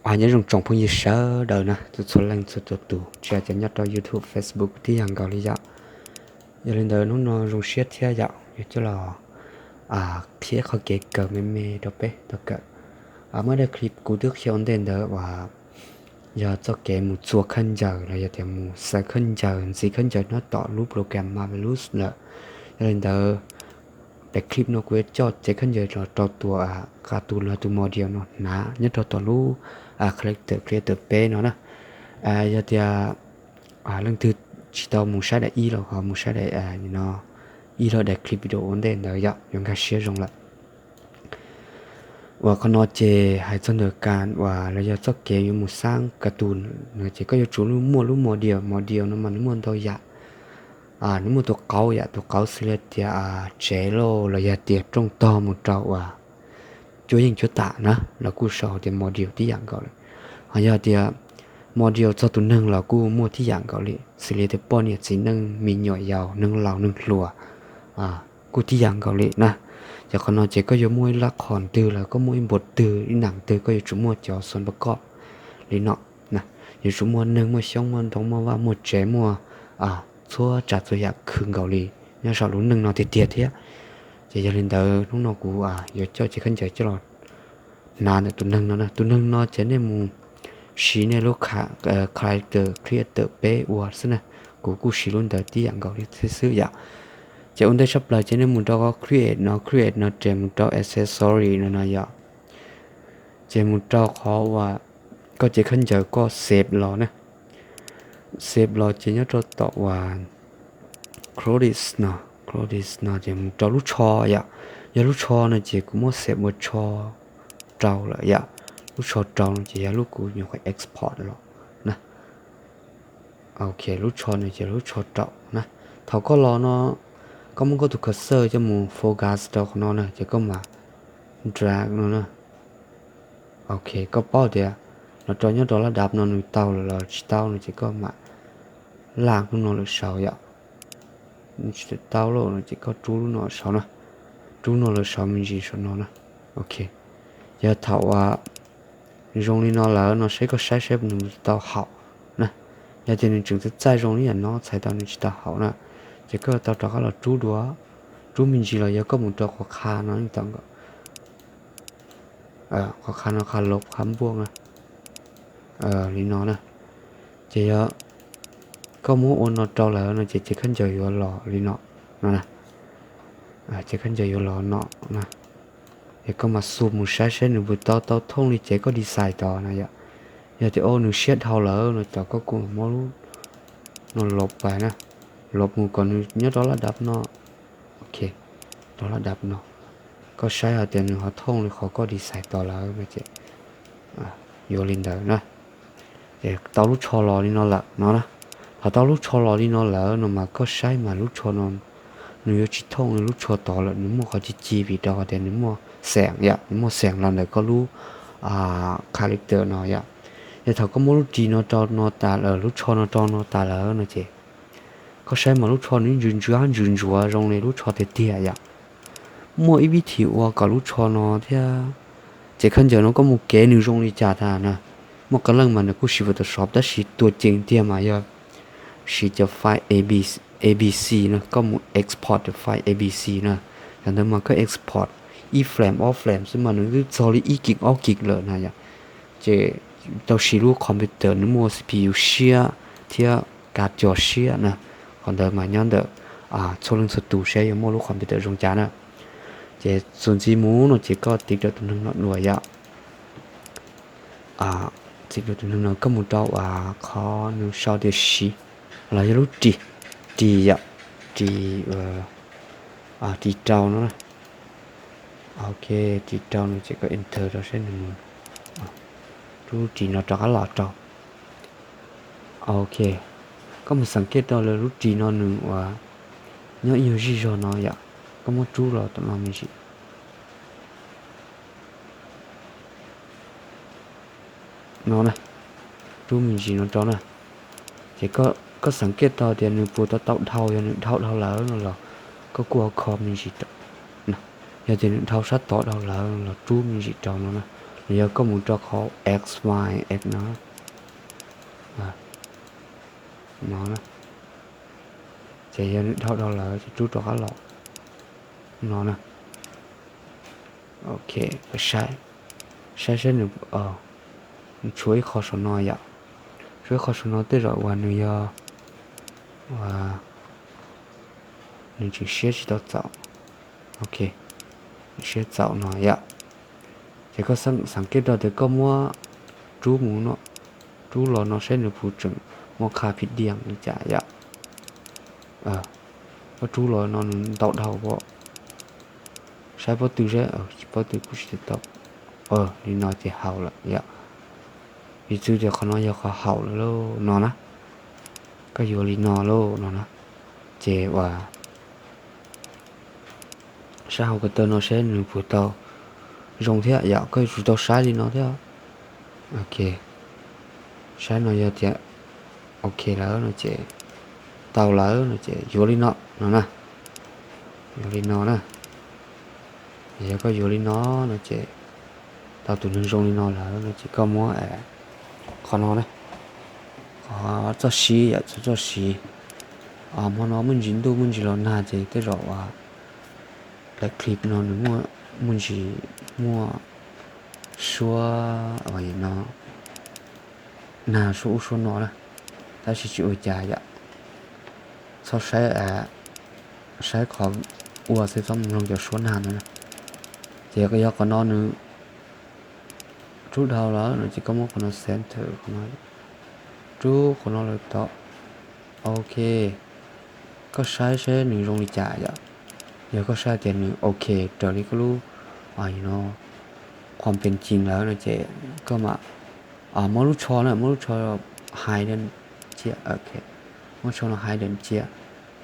Nyob zoo tsoom phooj ywg sawv daws na, txhua txhua leej txhua txhua tus, tsis hais cov nyob rau YouTube, Facebook tib yam nkaus li yom. Yog li ntawd hnub no zoo siab thiab yom, yuav coj los qhia qhov kev kawm me me rau peb tau kawm. Muaj ib daim clip kuv twb qhia ua ntej ntawd uas yog txoj kev mus txua khaub ncaws los yog tias mus xaws khaub ncaws, ntxiv khaub ncaws nyob tom lub program Marvelous lawm. Yog li ntawd daim clip no kuv yuav coj cev khaub ncaws los rau tus, qa tus los tus module no hnav nyob rau tom lub Character Creator peb no na. Yog tias leej twg tsis tau mus saib daim ib los ho mus saib daim no, ib los daim clip video ua ntej ntawd yom, yuav nkag siab zoo lawm. Uas qhov no ces hais txog ntawm kas uas los yog txoj kev yuav mus xaws qa tus no ces koj yuav tsum muaj lub module, module no mas nws muaj ntau yam. Nws muaj tus qauv yom, tus qauv xws li tias tsev lauj los yog tias rooj tog mus rau uas cuab yeej cuab tam na los kuj sau tias module tib yam nkaus li. Ho yog tias module txog tus neeg los kuj muaj tib yam nkaus li, xws li tias poj niam txiv neej me nyuam yaus neeg laus neeg hluas kuj tib yam nkaus li na. Ces qhov no ces koj yuav muaj ib lab qhos twg los koj muaj ib npuas twg ib nam twg koj yuav tsum muaj cov xov npa koj li no. Yuav tsum muaj neeg muaj xyoob muaj ntoo muaj vaj muaj tsev muaj txhua tsav txhua yam khwv nkaus li nyob saum lub neej no tiag tiag thiab. Ces yog li ntawd hnub no kuv yuav coj cev khaub ncaws coj los hnav ntawm tus neeg no na. Tus neeg no ces nej mus siv nej lub Character Creator peb ua xwb na. Kuv kuj siv lub ntawd tib yam nkaus li thiab xwb yom. Ces ua ntej tshaj plaws ces nej mus rau qhov create no, create no ces mus rau accessory no no yom. Ces mus rau qhov uas koj cev khaub ncaws koj save los na. Save los ces nyob rau tom uas clothes no, clothes no ces mus rau lub tsho yom. Yog lub tsho no ces kuv muab save ua tsho rau lawm yom. Lub tsho rau no ces yog lub kuv nyuam qhuav export los na. Ok, lub tsho no ces lub tsho rau na. Thaum koj los no, koj muab koj tus cursor coj mus focus rau qhov no na ces koj mam drag no na. Ok, koj paub tias no rau nyob rau lab dab no nws tau lawm los tsis tau no ces koj mam laj lub no lawm saud yom. Nws tsis tau lawm no ces koj rub lub no saud na. Rub no lawm saud me ntsis saum no na. Ok, yog thaum uas zoo li no lawm no saib koj saib saib nws tau haum na. Yog tias nws tseem txaij txaij zoo li yam no txhais tau nws tsis tau haum na, ces koj tau rov qab los rub dua. Rub me ntsis los yog koj mus rau qhov qha no yeej tau nkaus. Qhov qha no qha lov qha npuaj na. Li no na. Ces yog koj muab ua no rau lawm no ces cev khaub ncaws yuav los li no no na. Cev khaub ncaws yuav los no na. Ces koj mam xu mus saib saib nws puas tau tau thooj li cev koj design tod na yom. Yog tias o nws siab dhau lawm no ces koj kuj muab lub no lov pais na. Lov mus kom nws nyob rau lab dab no. Ok, rau lab dab no. Koj saib hais tias nws ho thooj li qhov koj design tod lawm no ces yuav li ntawd na. Ces tau lub tsho los li no lawm no na. Thaum tau lub tsho los li no lawm no mas koj saib mas lub tsho no nws yuav tsis thooj li lub tsho tod lawm, nws muaj qhov ci ci vim rau qhov tias nws muaj xeem yom, nws muaj xeem los ntawm koj lub character no yom. Ces thaum koj muab lub ris no rau no tas lawm, lub tsho no rau no tas lawm no ces koj saib mas lub tsho nws ntsws ntsws ntsws ntsuav zoo li lub tsho tiag tiag yom. Muaj ib vib thim ua kom lub tsho no thiab cev khaub ncaws no koj mus kev nws zoo li cas tag na. Muaj qee leej mas nws kuj siv Photoshop tab sis tua ceev tiag mas yog siv cov file A B C na, koj mus export file A B C na. Yog ntawd mas koj export ib frame ob frame xwb mas nws twb txog li ib kis ob kis lawm na yom. Ces tau siv lub computer nws muaj C P U siab thiab kav cos siab na. Qhov ntawd mas nyob ntawm txhua leej txhua tus seb yuav muaj lub computer zoo cas na. Ces txuas ntxiv mus no ces koj tiv rau tus neeg no dua yom. Tiv rau tus neeg no koj mus rau uas qhov nws sau tias siv los yog lub ris, ris yom, ris, ris rau no na. Ok, ris rau no ces koj enter rau seb nws mus rub lub ris no rov qab los rau. Ok, koj mus xeem kiag rau lawv lub ris no nws uas nyob ib nyuag zig zog no yom, koj muab rub los tom no me ntsis no na, rub me ntsis no rau na. Ces koj xeem kiag tau tias nws puas tau tau dhau, yog nws dhau dhau lawm no los koj kuj ho kho me ntsis rau. Yog tias nws dhau sab tod dhau lawm los rub me ntsis rau no na. Yog koj mus rau qhov X Y X no, no, ces yog nws dhau dhau lawm ces rub rov qab los no na. Ok, saib, saib saib nws, nws tshuav ib qho saum no yom. Tshuav ib qho saum no tej zaum uas nws yog, nws tseem siab tsis tau txaus. Ok, nws siab txaus no yom. Ces koj xav kiab rau tias koj muab rub mus no, rub los no saib nws puas tseem muaj qha phim diam li cas yom. Koj rub los no nws ntau dhau as. Saib pob tw seb, pob tw kuj tsis tau. Li no ces haum lawm yom. Piv txwv tias qhov no yog qhov haum lawm lauj no na. Koj yuav li no lauj no na. Ces uas saib hauv ko taw no seb nws puas tau zoo thiab yom, koj yuav tsum tau saib li no thiab. Ok, saib no yog tias ok lawm no ces, tau lawm no ces yuav li no no na. Yuav li no na. Yog koj yuav li no no ces tau tus neeg zoo li no lawm no ces koj muab qhov no na, qhov txoj siv yom, txoj siv. Hmo no muaj ntsis ntuj muaj ntsis los nag ces tej zaum daim clip no nws muaj, muaj ntsis, muaj suab no, nag suab ub suab no na, tab sis tsis ua cas yom. Txhob saib, saib qhov ua xwb, txhob mloog cov suab nag ntawd na. Ces yog qhov no nws rub dhau lawm no ces koj muab qhov no center qhov no, rub qhov no lawm tod. Ok, koj saib saib nws zoo li cas yom. Yog koj saib tias nws ok raws li koj lub, no, qhuam pees cim lawm no ces koj mam muab lub tsho na, muab lub tsho hidden cia, muab tsho no hidden cia.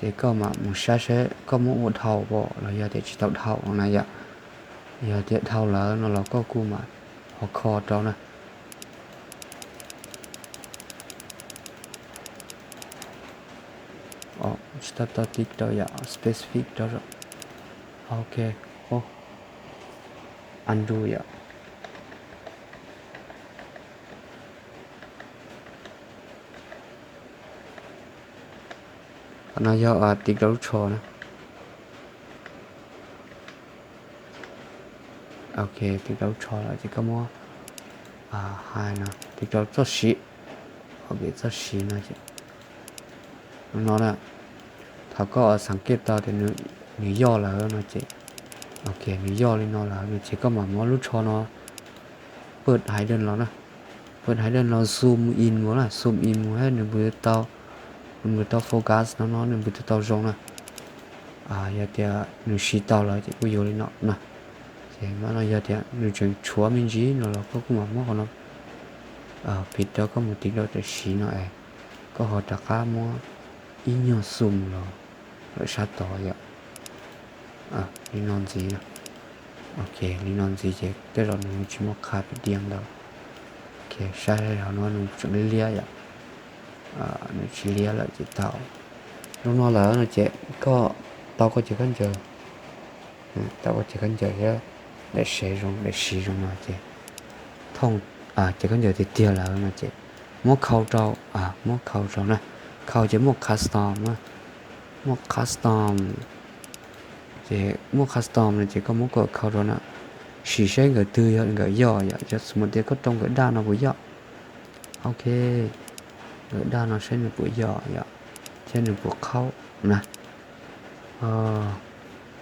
Ces koj mam mus saib saib koj muab ua dhau pom los yog tias tsis tau dhau no na yom. Yog tias dhau lawm no los koj kuj mam ho kho rau na. Tsis tau tau tiv rau yom, specific rau. Ok, undo yom. Qhov no yog tiv rau lub tsho na. Ok, tiv rau lub tsho lawm ces koj muab hais no tiv rau txoj siv. Ok, txoj siv no ces no na, thaum koj xav kiab tau tias nws yoj lawm no ces, ok, nws yoj li no lawm no ces koj mam muab lub tsho no put hidden los na, put hidden los zoom in mus na, zoom in mus thiab nws puas tau, nws puas tau focus no no nws puas tau zoo na. Yog tias nws siv tau lawm ces kuj yuav li no na. Ces no yog tias nws tseem tshuav me ntsis no los koj kuj mam muab qhov no piv rau koj mus tiv rau tam sim no es koj ho rov qab muab ib nyuag zoom los lawm sab tod yom. Li no ntxiv, ok, li no ntxiv ces tej zaum nws tsis muaj qha pim diam ntau. Ok, saib hauv no nws tseem liab liab yom. Nws tsis liab lawm ces tau. Zoo no lawm no ces koj tau koj cev khaub ncaws, tau koj cev khaub ncaws thiab daim sev zoo, daim siv zoo no ces thooj cev khaub ncaws tiag tiag lawm no ces muab khau rau, muab khau rau na. Khau ces muaj custom, muaj custom, ces muaj custom no ces koj muab kom khau rau na. Sim saib nkawm twg yog nkawm yoj yom, yog xws mus tias koj rau nkawm daj no puas yoj. Ok, nkawm daj no saib nws puas yoj yom, thiab nws puas khaub na.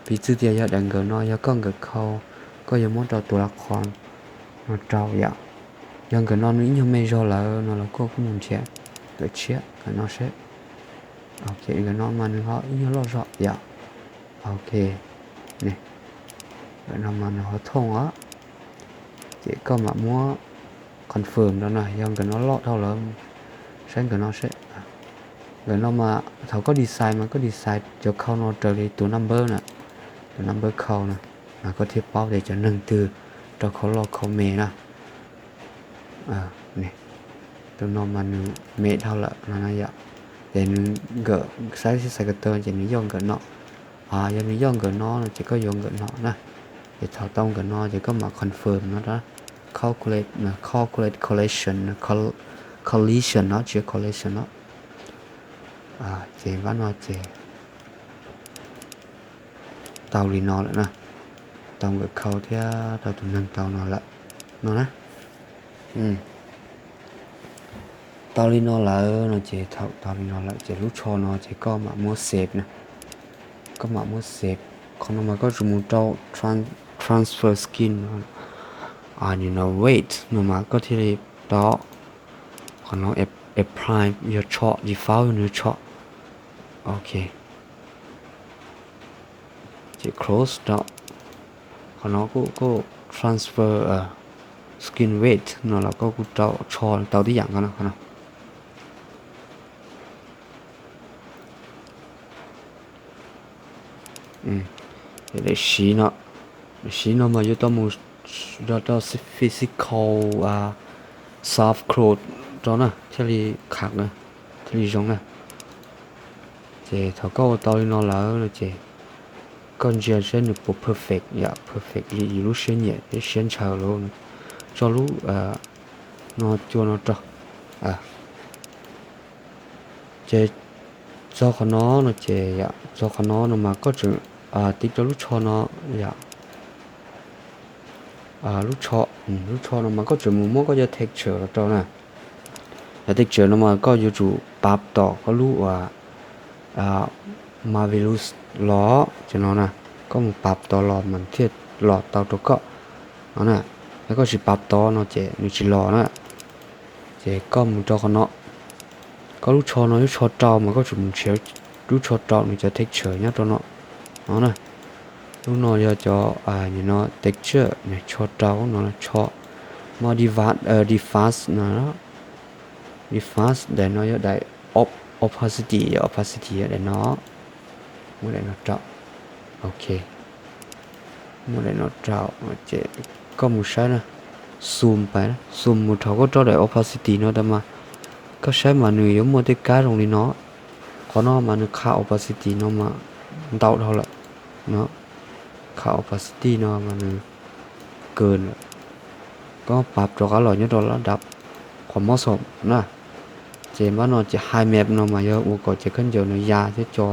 Piv txwv tias yog daim nkawm no yog koj nkawm khau, koj yuav muab rau tus la qhov no rau yom. Yog nkawm no nws ib nyuag me zog lawm no los koj kuj mus nrhiav nkawm tshiab, nkawm no seb. Ok, nkawm no mas nws ho ib nyuag loj zog yom. Ok, nkawm no mas nws ho thooj os. Ces koj mam muab confirm rau na, yog nkawm no loj dhau lawm, saib nkawm no seb. Nkawm no mas thaum koj design mas koj design cov khau no raws li tus number na, tus number khau na, mas koj thiaj paub tias cov neeg twg rau khau loj khau me na. Tus no mas nws me dhau lawm no na yom. Ces nws nkawm size thiab size ko taw ces nws yoj nkawm no. Yog nws yoj nkawm no no ces koj yuav nkawm no na. Ces thaum tau nkawm no ces koj mam confirm no rau. calculate, calculate collision, collision no, tsis yog collision no. Ces npab no ces tau li no lawm na, tau nkawm khau thiab rau tus neeg tau no lawm no na. Tau li no lawm no ces thaum tau li no lawm ces lub tsho no ces koj mam muab save na, koj mam muab save. Qhov no mas koj tsum mus rau transfer skin, weight no mas koj thiaj li tau. Qhov no apply yog tsho, default yog nws tsho. Ok, ces close rau. Qhov no kuj transfer skin weight no los koj kuj rau tsho tau tib yam nkaus no. Daim siv no, daim siv no mas yuav tau mus rau physical soft close rau na thiaj li qham na, thiaj li zoo na. Ces thaum koj ua tau li no lawm no ces koj ntsia seb nws puas perfect, yam perfect li yus lub siab nyiam thiab siab ntshaw lawm, tso lub no cua no rau. Ces txog qhov no no ces yam txog qhov no no mas koj tseem tiv rau lub tsho no, yam lub tsho, lub tsho no mas koj tseem mus muab koj cov texture los rau na. Cov texture no mas koj yuav tsum pav tom koj lub uas Marvelous los cov no na, koj mus pav tod los mas thiaj los tau rau koj no na. Yog koj tsis pav tod no ces nws tsis los na. Ces koj mus rau qhov no, koj lub tsho no lub tsho rau mas koj tsum mus nrhiav lub tsho rau nws cov texture nyob rau no no na. Lub no yog cov no texture, tsho rau no, tsho modify, defast no. Defast daim no yog daim opacity, opacity yog daim no. Muab daim no rau. Ok, muab daim no rau ces koj mus saib na, zoom pais, zoom mus thaum koj rau daim opacity no tas mas koj saib mas nws yuav muaj tej kab zoo li no. Qhov no mas nws qha opacity no mas ntau dhau lawm no. Qha opacity no mas nws kawg lawm. Koj pav rov qab los nyob rau lab dab qhov mob xom na. Ces npab no ces high map no mas yog ua kom cov khaub ncaws no ya thiab co.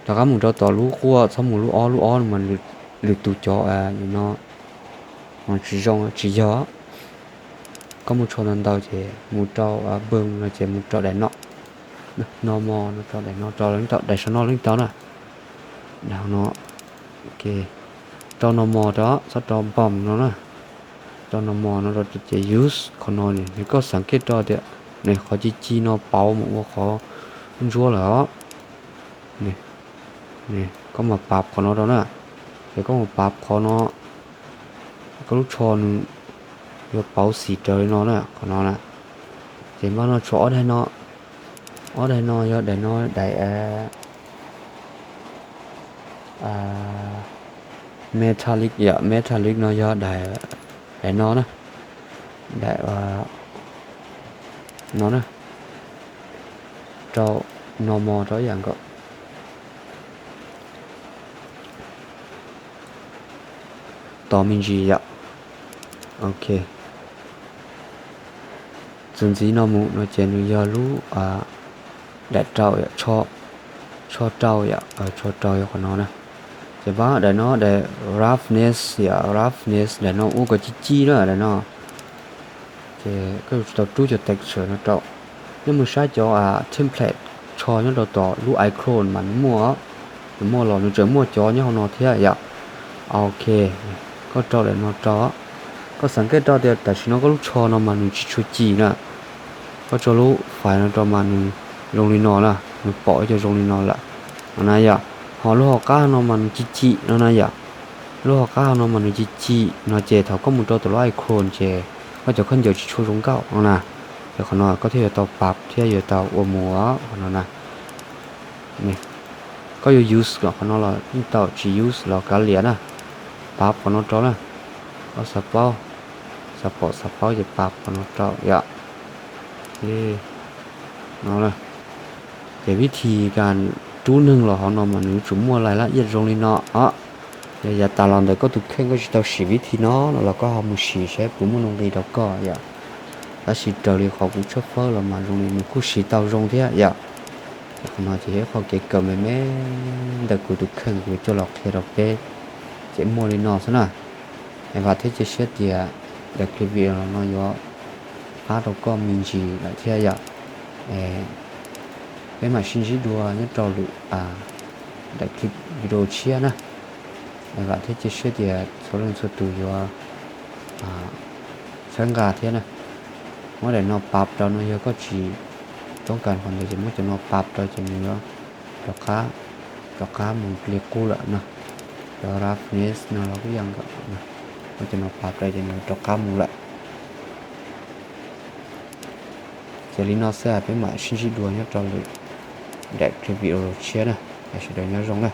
Rov qab mus rau tom lub quaj, txhob mus lub ob, lub ob no mas lwm tus cov no tsis zoo tsis yog. Koj muaj tsho ntau ntau ces mus rau bơm no ces mus rau daim no. Normal no rau daim no, rau daim saum no leej tau na. Daim no, rau normal rau, txhob rau bơm no na. Rau normal no rau ces use qhov no, nws koj xav kev rau tias nws qhov ci ci no pauv mus ua qhov ntsuab lawm os. Koj mus pav qhov no rau na. Ces koj mus pav qhov no, koj lub tsho nws yuav pauv xim raws li no na, qhov no na. Ces npaj no tshuav ob daim no, ob daim no yog daim no daim metallic, yog metallic no yog daim, daim no na, daim no na, rau normal rau ib yam nkaus. Tos me ntsis yom. Ok, txuas ntxiv no mus no ces nws yog lub daim rau, tsho rau yom, tsho rau yog qhov no na. Ces npaj daim no daim roughness yom, roughness daim no ua kom ci ci na daim no. Ces koj yuav tsum tau rub cov texture no rau. Nyob mus saib cov template tsho nyob rau tom lub iClone mas nws muaj, nws muaj los nws tseem muaj cov nyob hauv no thiab yom. Ok, koj rau daim no rau. Koj xav kev rau tias tam sim no koj lub tsho no mas nws tsis tshua ci na, koj tso lub file no rau mas nws zoo li no na, nws pom ib co zoo li no lawm no na yom. Ho lub hauv qab no mas nws ci ci no na yom. Lub hauv qab no mas nws ci ci no ces thaum koj mus rau tom lub iClone ces koj cov khaub ncaws tsis tshua zoo nkauj no na. Ces qhov no koj thiaj yuav tau pav thiab yuav tau ua mus qhov no na. Koj yuav use qhov no los yeej tau, tsis use los kav liam na. Pav qhov no rau na. Koj xav paub, xav pom xav paub ces pav qhov no rau yom. No, ces vib thib kas rub neeg los hauv no mas nws yuav tsum muaj lais laj iaj zoo li no os. Yav tas los ntawm koj tus kheej koj tsis tau siv vib thi no no los koj ho mus siv saib puas muaj nuj nqis rau koj yom. Tab sis raws li qhov kuv tshawb fawb los mas zoo li nws kuj siv tau zoo thiab yom. Qhov no ces yog ib qho kev kawm me me ntawm kuv tus kheej kuv coj los qhia rau peb, ces muaj li no xwb na. Es vam thiab cia siab tias daim clip video no yuav pab rau koj me ntsis lawm thiab yom. Peb mam sib ntsib dua nyob rau lwm daim clip video tshiab na. Es vam thiab cia siab tias txhua leej txhua tus yuav txhawb nqa thiab na. Muab daim no pab rau no, yog koj tsis toob kas qhov ntawd ces muab cov no pab rau ces nws yuav rov qab, rov qab mus li qub lawm no. Cov roughness no los kuj yog nkaus, muab cov no pab rau ces nws rov qab mus lawm. Ces li no xwb, peb mam sib ntsib dua nyob rau lwm daim clip video tshiab na. Es sawv daws nyob zoo na.